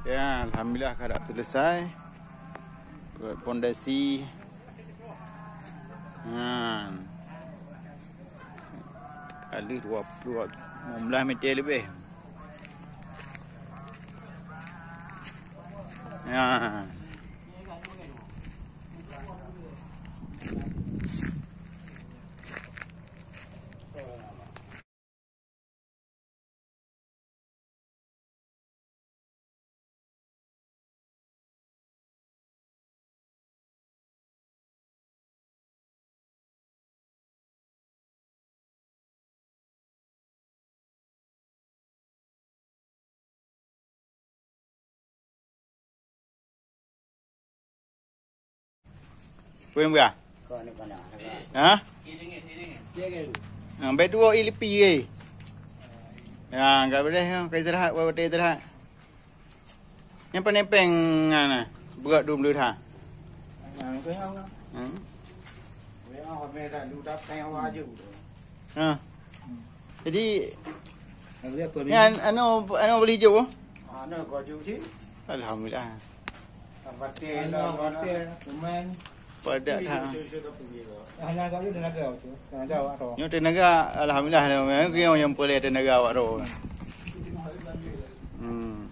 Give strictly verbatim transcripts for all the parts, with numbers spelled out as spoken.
Ya, alhamdulillah ka dah selesai. Buat pondasi. Nyan. Kali dua puluh, lima belas meter lebih. Ya. Peue meuga? Ha? Ha, bèk tuwoe i lipi, eh. Ya, enggak boleh, ya. Ka istirahat, buat istirahat. Nyang paling pèng na, beurot dum deuh ha. Hmm. Ha. Jadi, nyan anu, anu beli jôk? Alhamdulillah. Padat ha. Nyoe tenaga, alhamdulillah, nyoe nyang peureulèe tenaga awak droe. Hmm.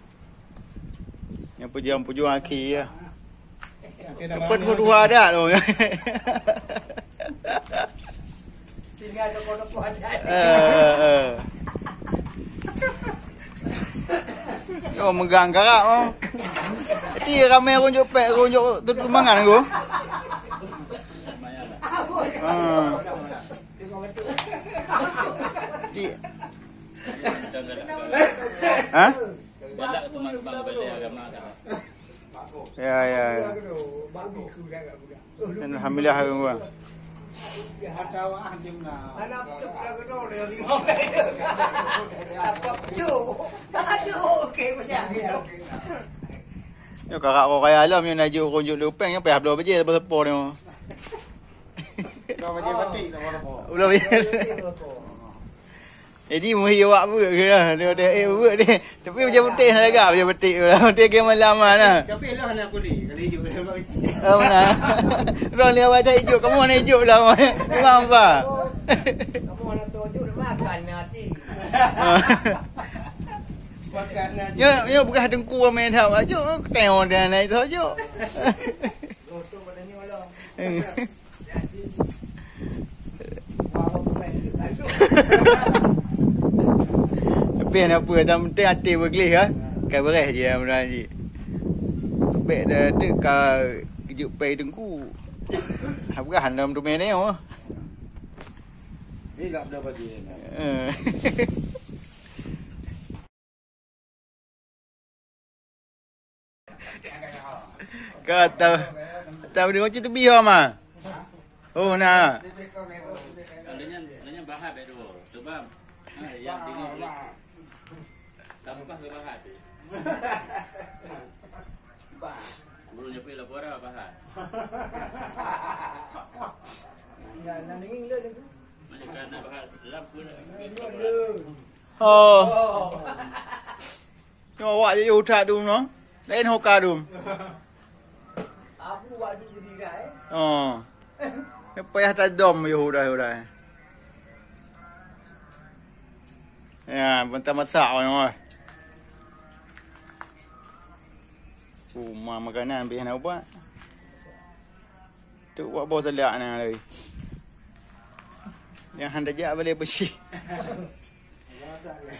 Nyang pejuang-pejuang akhé, ya. Dapat dua-dua adat tu. Tinggal tokoh-tokoh adat. Eh, eh, eh. Oh, megang garak, oh. Jadi ramé runjuk pèk, runjuk tu mangan, go. Ha. Di-, ha? Ya, ya, ya. Alhamdulillah, orang gua. Yo, kakak kau kaya alam yang nak juk kunjuk lupeng yang payah bloe bajèe sepo-sepo ni. Bloe bajèe batik sepo-sepo. Bloe bajèe. Jadi meuhi awak beuet ke lah. Dia kata, "Eh, beuet ni." Tapi bajèe putéh na lagak, bajèe batik tu lah. Putéh ke malam lah. Tapi lah hana kuli, kalau ijuk dalam bak kecil. Oh, benar. Orang ni awak dah ijuk, kamu hana ijuk lah. Memang apa? Kamu hana tahu ijuk, makan hati. Makan hati. Ya, ya, bekas dengku main hak baju, tengok dia naik tu juk. Gosok pada nyoe lah. Tapi hana peue, nyang penting até beugleh, kan? Ka beureh jih, mudah jih. Bèk dah teuk ka geujok pèng teungku. Hana peugah lom teumé nyoe. Ni nak bela bajèe. Eh. Ka ta-, tadeungoe cit teubiet ho ma. Oh, na. Lalu nyan, lalu nyan bahat bèk dua. Sebab, ha, yang tinggi boleh. Tambah ke bahat tu. Guru nyepi lapor dah bahat. Mana kan nak bahat dalam pun. Oh. Nyoe awak jiyue that dum nyoe. Laén hoka dum. Abu wak duek di rai. Oh. Nyoe payah tadom yue udah-udah. Ya, bentar masak nyoe. Uma makanan bih na ubat. Tu buat boh telak na lagi. Yang hana jak balai besi.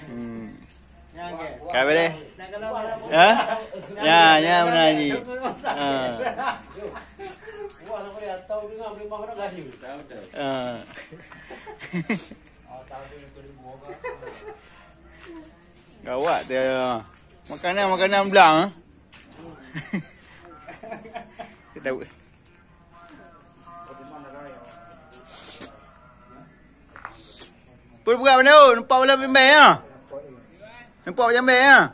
Hmm. Ka balai? Ha? Ya, ya, beuna ni. Ha. Ha. Gawat dia. Makanan, makanan blang, eh. Kita Peue peugah benda, oh, nampak bola pembek, ya? Nampak jambe, ya?